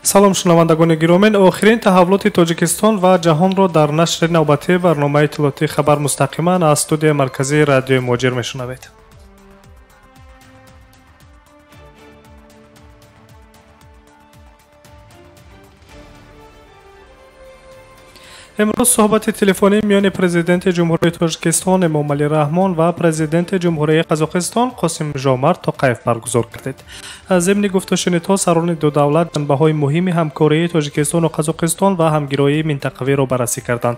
Салом, шунавандагони гиромӣ. Охирин таҳаввулоти Тоҷикистон ва ҷаҳонро дар нашри навбатии барномаи иттилоотии хабар мустақиман аз студияи марказии радиои Муҳоҷир мешунавед. Имрӯз суҳбати телефонӣ миёни президенти Ҷумҳурии Тоҷикистон Эмомалӣ Раҳмон ва президенти Ҷумҳурии Қазоқистон Қосим Жомарт Тоқаев баргузор гардид. Зимни гуфтушунидҳо сарони ду давлат ҷанбаҳои муҳими ҳамкории Тоҷикистону Қазоқистон ва ҳамгироии минтақавиро баррасӣ карданд.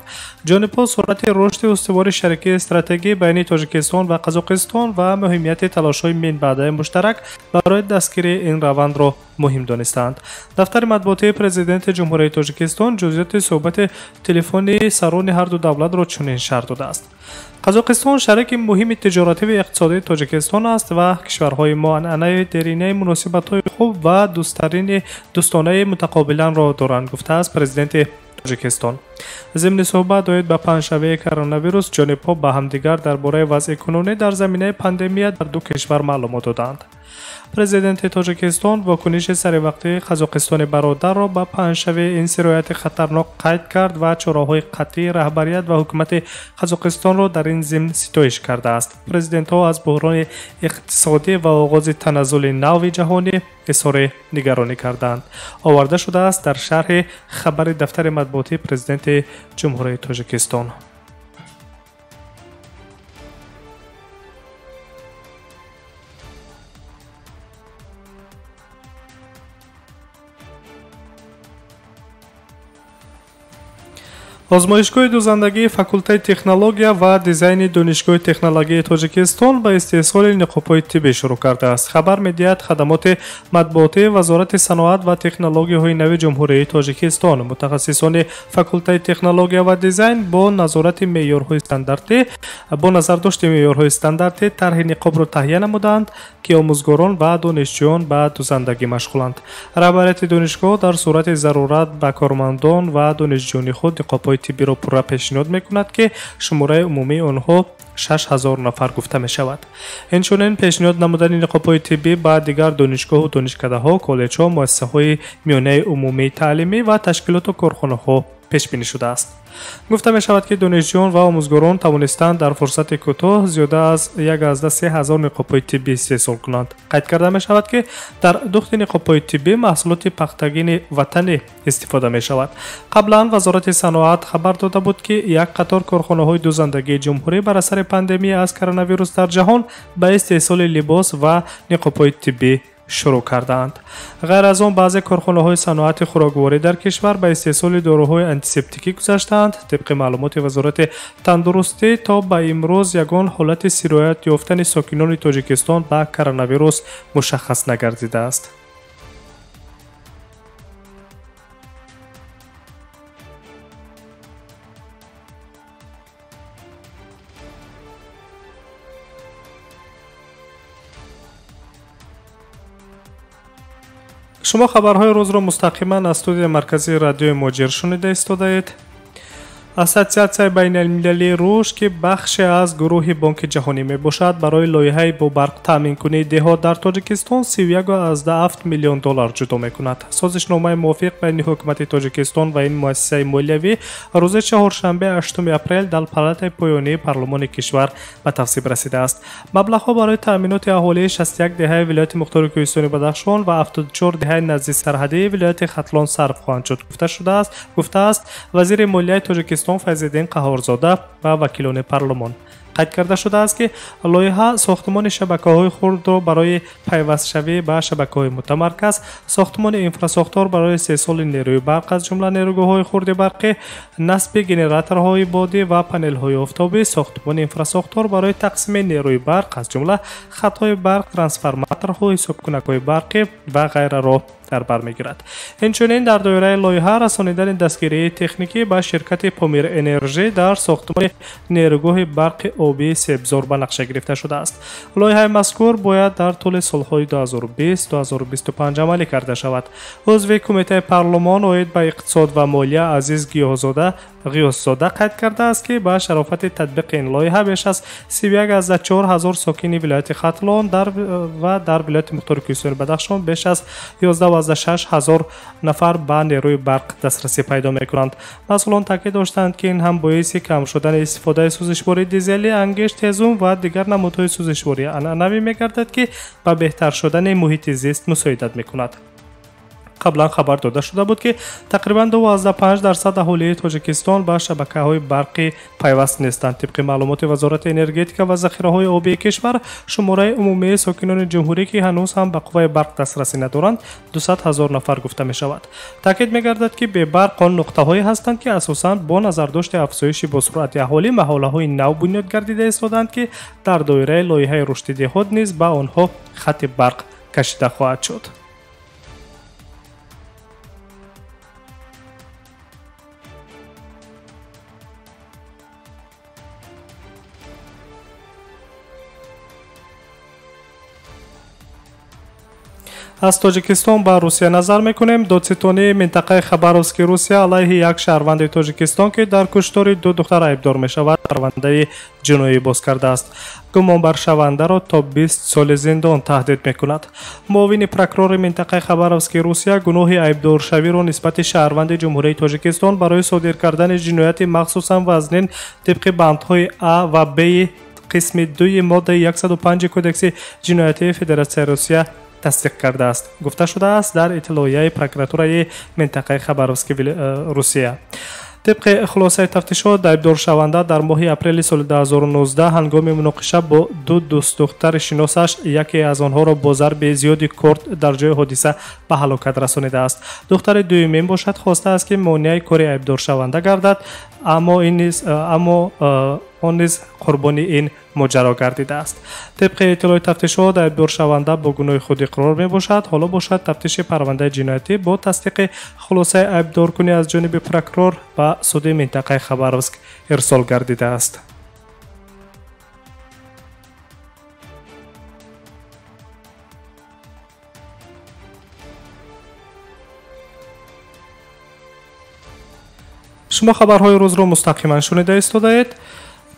Ҷонибҳо суръати рушди устувори шарикии стратегӣ байни Тоҷикистон ва Қазоқистон ва муҳимияти талошҳои минбаъдаи муштарак барои дастгирии ин равандро муҳим донистаанд. Дафтари матбуотии президенти Ҷумҳурии Тоҷикистон ҷузъиёти суҳбати телефонии сарони ҳарду давлатро чунин шарҳ додааст. Қазоқистон шарики муҳими тиҷоративу иқтисодии Тоҷикистон аст ва кишварҳои мо анъанаи деринаи муносибатҳои хуб ва дӯстонаи мутақобиланро доранд, гуфтааст президенти Тоҷикистон. Зимни суҳбат оид ба паҳншавии коронавирус ҷонибҳо ба ҳамдигар дар бораи вазъи кунунӣ дар заминаи пандемия дар ду кишвар маълумот доданд. Президенти Тоҷикистон вокуниши саривақтии Қазоқистони бародарро ба паҳншавии ин сирояти хатарнок қайд кард ва чораҳои қатъии раҳбарият ва ҳукумати Қазоқистонро дар ин зимн ситоиш кардааст. Президентҳо аз буҳрони иқтисодӣ ва оғози таназзули нави ҷаҳонӣ изҳори нигаронӣ карданд. Оварда шудааст дар шарҳи хабари дафтари матбуотии президенти Ҷумҳурии Тоҷикистон. Озмоишгоҳи дӯзандагии факултаи технология ва дизайни Донишгоҳи технологияи Тоҷикистон ба истеҳсоли ниқобҳои тиббӣ шурӯъ кардааст. Хабар медиҳад хадамоти матбуотии Вазорати саноат ва технологияҳои нави Ҷумҳурии Тоҷикистон. Мутахассисони факултаи технология ва дизайн бо назорати меъёрҳои стандартӣ бо назардошти меъёрҳои стандартӣ тарҳи ниқобро таҳия намуданд, ки омӯзгорон ва донишҷӯён ба дӯзандагӣ машғуланд. Раҳбарияти донишгоҳ дар сурати зарурат ба кормандон ва донишҷӯёни худ ниқобҳои тиббиро пурра пешниҳод мекунад, ки шумораи умумии онҳо 6000 нафар гуфта мешавад. Инчунин пешниҳод намудани ниқобҳои тиббӣ ба дигар донишгоҳу донишкадаҳо, коллеҷҳо, муассисаҳои миёнаи умумии таълимӣ ва ташкилоту корхонаҳо пешбинӣ шудааст. Гуфта мешавад, ки донишҷӯён ва омӯзгорон тавонистанд дар фурсати кӯтоҳ зиёда аз 13 ҳазор ниқобҳои тиббӣ истеҳсол кунанд. Қайд карда мешавад, ки дар духти ниқобҳои тиббӣ маҳсулоти пахтагини ватанӣ истифода мешавад. Қаблан Вазорати саноат хабар дода буд, ки як қатор корхонаҳои дӯзандагии ҷумҳурӣ бар асари пандемия аз коронавирус дар ҷаҳон ба истеҳсоли либос ва ниқобҳои тиббӣ шурӯъ кардаанд. Ғайр аз он баъзе корхонаҳои саноати хӯрокворӣ дар кишвар ба истеҳсоли доруҳои антисептикӣ гузаштаанд. Тибқи маълумоти Вазорати тандурустӣ, то ба имрӯз ягон ҳолати сироят ёфтани сокинони Тоҷикистон ба коронавирус мушаххас нагардидааст. Шумо хабарҳои рӯзро мустақиман аз студияи марказии радиои Муҳоҷир шунида истодаед. Ассотсиатсияи байналмилалии рушд, ки бахше аз гурӯҳи Бонки Ҷаҳонӣ мебошад, барои лоиҳаи бо барқ таъминкунии деҳот дар Тоҷикистон 31,7 миллион доллар ҷудо мекунад. Созишномаи мувофиқ байни ҳукумати Тоҷикистон ва ин муассисаи молиявӣ рӯзи чаҳоршанбе 8 апрел дар палатаи поёнии парлумони кишвар ба тасвиб расидааст. Маблағҳо барои таъминоти аҳолии 61 деҳаи вилояти мухтори Кӯҳистони Бадахшон ва 74 деҳаи назди сарҳадии вилояти Хатлон сарф хоҳанд шуд, гуфтааст вазири молияи Тоҷикистон Файзиддин Қаҳорзода ва вакилони парлумон. Қайд карда шудааст, ки лоиҳа сохтмони шабакаҳои хурдро барои пайвастшавӣ ба шабакаҳои мутамарказ, сохтмони инфрасохтор барои истеҳсоли нерӯи барқ аз ҷумла нерӯгоҳҳои хурди барқӣ, насби генераторҳои бодӣ ва панелҳои офтобӣ, сохтмони инфрасохтор барои тақсими нерӯи барқ аз ҷумла хатҳои барқ, трансформаторҳо, ҳисобкунакҳои барқӣ ва ғайраро дар бар мегирад. Инчунин дар доираи лоиҳа расонидани дастгирии техникӣ ба ширкати Помир Энержӣ дар сохтмони нерӯгоҳи барқи обии Себзор ба нақша гирифта шудааст. Лоиҳаи мазкур бояд дар тӯли солҳои 2020-2025 амалӣ карда шавад. Узви Кумитаи парлумон оид ба иқтисод ва молия Азиз Гиёҳзода Ғиёсзода қайд кардааст, ки ба шарофати татбиқи ин лоиҳа беш аз 31,4 ҳазор сокини вилояти Хатлон ва дар вилояти Мухтори Кӯҳистони Бадахшон беш аз 11,6 ҳазор нафар ба нерӯи барқ дастрасӣ пайдо мекунанд. Масъулон таъкид доштанд, ки ин ҳам боиси кам шудани истифодаи сӯзишвории дизелӣ, ангишт, ҳезум ва дигар намудҳои сӯзишвории анъанавӣ мегардад, ки ба беҳтар шудани муҳити зист мусоидат мекунад. Қаблан хабар дода шуда буд, ки тақрибан 2,5% аҳолии Тоҷикистон ба шабакаҳои барқӣ пайваст нестанд. Тибқи маълумоти Вазорати энергетика ва захираҳои обии кишвар, шумораи умумии сокинони ҷумҳурӣ, ки ҳанӯз ҳам ба қувваи барқ дастрасӣ надоранд, 200 ҳазор нафар гуфта мешавад. Таъкид мегардад, ки бебарқ он нуқтаҳое ҳастанд, ки асосан бо назардошти афзоиши босуръати аҳолӣ маҳаллаҳои нав бунёд гардида истоданд, ки дар доираи лоиҳаи рушди деҳот низ ба онҳо хати барқ кашида хоҳад шуд. Аз Тоҷикистон ба Русия назар мекунем. Додситонии минтақаи Хабаровски Русия алайҳи як шаҳрванди Тоҷикистон, ки дар куштори ду духтар айбдор мешавад, парвандаи ҷиноӣ боз кардааст. Гумонбаршавандаро то 20 соли зиндон таҳдид мекунад. Муовини прокурори минтақаи Хабаровски Русия гуноҳи айбдоршавиро нисбати шаҳрванди Ҷумҳурии Тоҷикистон барои содир кардани ҷинояти махсусан вазнин тибқи бандҳои А ва Б қисми 2 моддаи 105 Кодекси ҷиноятии Федератсияи Русия тасдиқ кардааст. Гуфта шудааст дар иттилоияи прокуратураи минтақаи Хабаровски Русия. Тибқи хулосаи тафтишот, айбдоршаванда дар моҳи апрели соли 2019 ҳангоми муноқиша бо ду дӯстдухтари шиносаш яке аз онҳоро бо зарби зиёди корд дар ҷои ҳодиса ба ҳалокат расонидааст. Духтари дуюмин бошад хостааст, ки монеаи кори айбдоршаванда гардад, аммо он низ қурбони ин моҷаро гардидааст. Тибқи иттилои тафтишот, айбдоршаванда бо гуноҳи худ иқрор мебошад. Ҳоло бошад тафтиши парвандаи ҷиноятӣ бо тасдиқи хулосаи айбдоркунӣ аз ҷониби прокурор ба суди минтақаи Хабаровск ирсол гардидааст. Шумо хабарҳои рӯзро мустақиман шунида истодаед.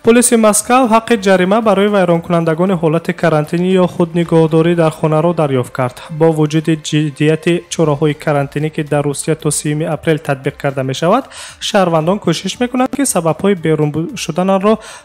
Полиси Москав ҳаққи ҷарима барои вайронкунандагони ҳолати карантинӣ ё худнигоҳдорӣ дар хонаро дарёфт кард. Бо вуҷуди ҷиддияти чораҳои карантинӣ, ки дар Русия то 30 апрел татбиқ карда мешавад, шаҳрвандон кӯшиш мекунанд, ки сабабҳои берун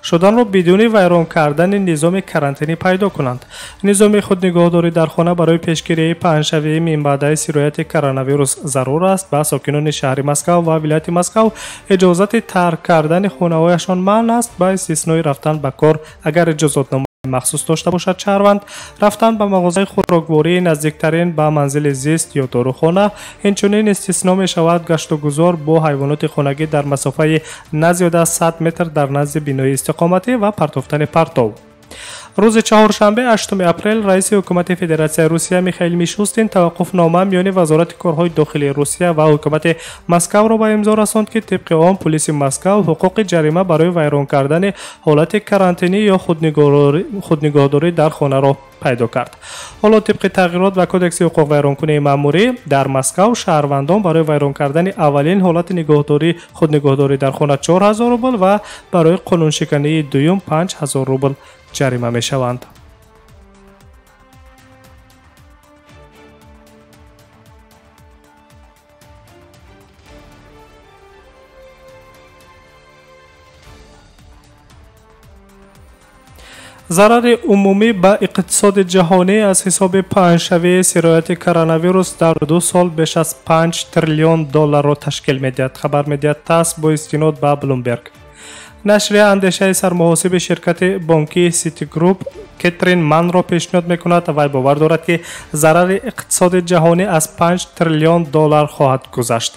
шуданро бидуни вайрон кардани низоми карантинӣ пайдо кунанд. Низоми худнигоҳдорӣ дар хона барои пешгирии паҳншавии минбаъдаи сирояти коронавирус зарур аст. Ба сокинони шаҳри Москав ва вилояти Москав иҷозати тарк кардани хонаҳояшон манъ аст, ба истиснои рафтан ба кор, агар иҷозатнома махсус дошта бошад шаҳрванд, рафтан ба мағозаи хӯроквории наздиктарин ба манзили зист ё дорухона. Инчунин истисно мешавад гаштугузор бо ҳайвоноти хонагӣ дар масофаи на зиёда аз 100 метр дар назди бинои истиқоматӣ ва партофтани партов. Рӯзи чаҳоршанбе 8 апрел раиси ҳукумати Федератсияи Русия Михаил Мишустин таваққуфнома миёни Вазорати корҳои дохилии Русия ва ҳукумати Москавро ба имзо расонд, ки тибқи он полиси Москав ҳуқуқи ҷарима барои вайрон кардани ҳолати карантинӣ ё худнигоҳдорӣ дар хонаро пайдо кард. Ҳоло тибқи тағйирот ба Кодекси ҳуқуқвайронкунии маъмурӣ дар Москав шаҳрвандон барои вайрон кардани аввалин ҳолати худнигоҳдорӣ дар хона 4000 рубл ва барои қонуншикании дуюм 5000 рубл ҷарима мешаванд. Зарари умумӣ ба иқтисоди ҷаҳонӣ аз ҳисоби паҳншавии сирояти коронавирус дар 2 сол беш аз 5 триллион долларро ташкил медиҳад, хабар медиҳад ТАСС бо истинод ба Блумберг. Нашрия андешаи сармуҳосиби ширкати бонкии Citigroup Кетрин Манро пешниҳод мекунад. Вай бовар дорад, ки зарари иқтисоди ҷаҳонӣ аз 5 триллион доллар хоҳад гузашт.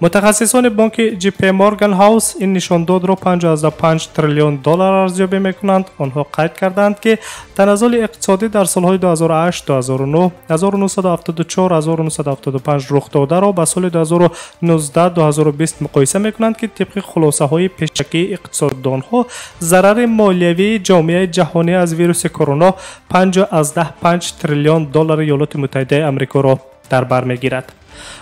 Мутахассисони бонки JP Morgan House ин нишондодро 5,5 триллион доллар арзёбӣ мекунанд. Онҳо қайд карданд, ки таназзули иқтисодӣ дар солҳои 2008, 2009, 1974, 1975 рух додаро ба соли 2019-2020 муқоиса мекунанд, ки тибқи хулосаҳои пешакии иқтисоддонҳо зарари молиявии ҷомеаи ҷаҳонӣ аз вируси корона 5,5 триллион доллари Иёлоти Муттаҳидаи Амрикоро дар бар мегирад.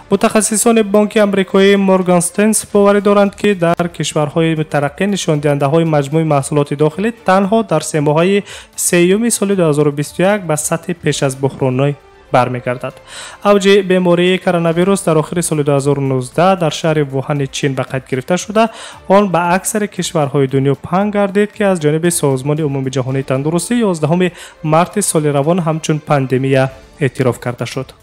Мутахассисони бонки амрикоии Морган Стенс боварӣ доранд, ки дар кишварҳои мутараққӣ нишондиҳандаҳои маҷмӯи маҳсулоти дохилӣ танҳо дар семоҳаи сеюми соли 2021 ба сатҳи пеш аз буҳронӣ бармегардад. Авҷи бемории коронавирус дар охири соли 2019 дар шаҳри Вуҳани Чин ба қайд гирифта шуда, он ба аксари кишварҳои дунё паҳн гардид, ки аз ҷониби Созмони умумиҷаҳонии тандурустӣ 11 марти соли равон ҳамчун пандемия эътироф карда шуд.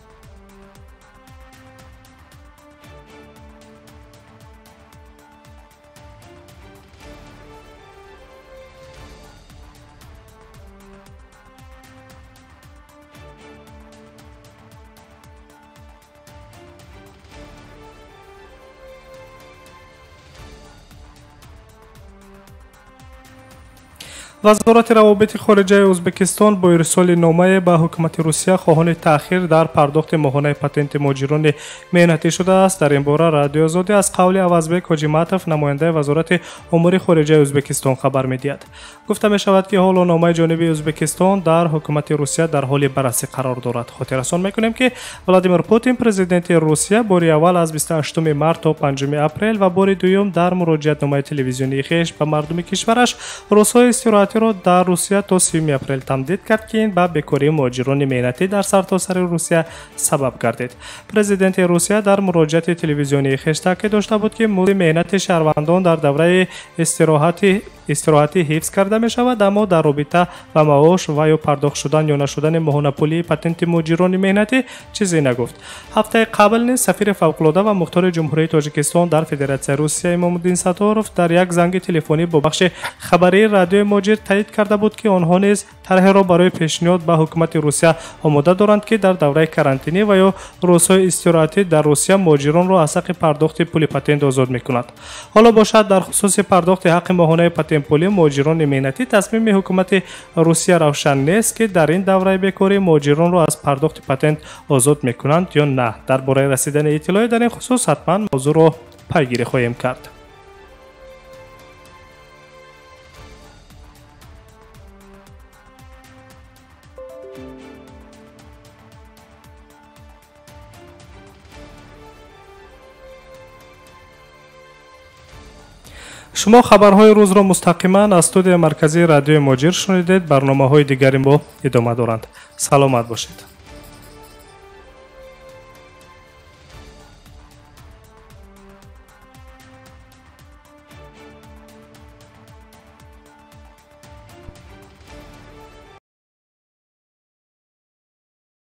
Вазорати равобити хориҷаи Ӯзбекистон бо ирсоли номае ба ҳукумати Русия хоҳони таъхир дар пардохти моҳонаи патенти муҳоҷирони меҳнатӣ шудааст. Дар ин бора Радиои Озодӣ аз қавли Авазбек Ҳоҷиматов, намояндаи Вазорати умури хориҷаи Ӯзбекистон, хабар медиҳад. Гуфта мешавад, ки ҳоло номаи ҷониби Ӯзбекистон дар ҳукумати Русия дар ҳоли баррасӣ қарор дорад. Хотиррасон мекунем, ки Владимир Путин, президенти Русия, бори аввал аз 28 март то 5 апрел ва бори дуюм дар муроҷиатномаи телевизионии хеш ба мардуми кишвараш рӯзҳои истироҳатиро дар Русия то 3 апрел тамдид кард, ки ин ба бекории муҳоҷирони меҳнатӣ дар сартосари Русия сабаб гардид. Президенти Русия дар муроҷиати телевизионии хеш таъкид дошта буд, ки музди меҳнати шаҳрвандон дар давраи истироҳатӣ ҳифз карда мешавад, аммо дар робита ба маош ва ё пардохт шудан ё нашудани моҳонапулии патенти муҳоҷирони меҳнатӣ чизе нагуфт. Ҳафтаи қабл низ сафири фавқулода ва мухтори Ҷумҳурии Тоҷикистон дар Федератсияи Русия Имомуддин Сатторов дар як занги телефонӣ бо бахши хабарии Радиои Муҳоҷир таъид карда буд, ки онҳо низ тарҳеро барои пешниҳод ба ҳукумати Русия омода доранд, ки дар давраи карантинӣ ва ё рӯзҳои истироҳатӣ дар Русия муҳоҷиронро аз ҳаққи пардохти пули патент озод мекунад. Ҳоло бошад, дар хусуси пардохти ҳаққи моҳонаи патентпулӣ муҳоҷирони меҳнатӣ тасмими ҳукумати Русия равшан нест, ки дар ин давраи бекорӣ муҳоҷиронро аз пардохти патент озод мекунанд ё на. Дар бораи расидани иттилоъе дар ин хусус ҳатман мавзӯъро пайгирӣ хоҳем кард. Шумо хабарҳои рӯзро мустақиман аз студияи марказии Радиои Муҳоҷир шунидед. Барномаҳои дигари мо идома доранд. Саломат бошед.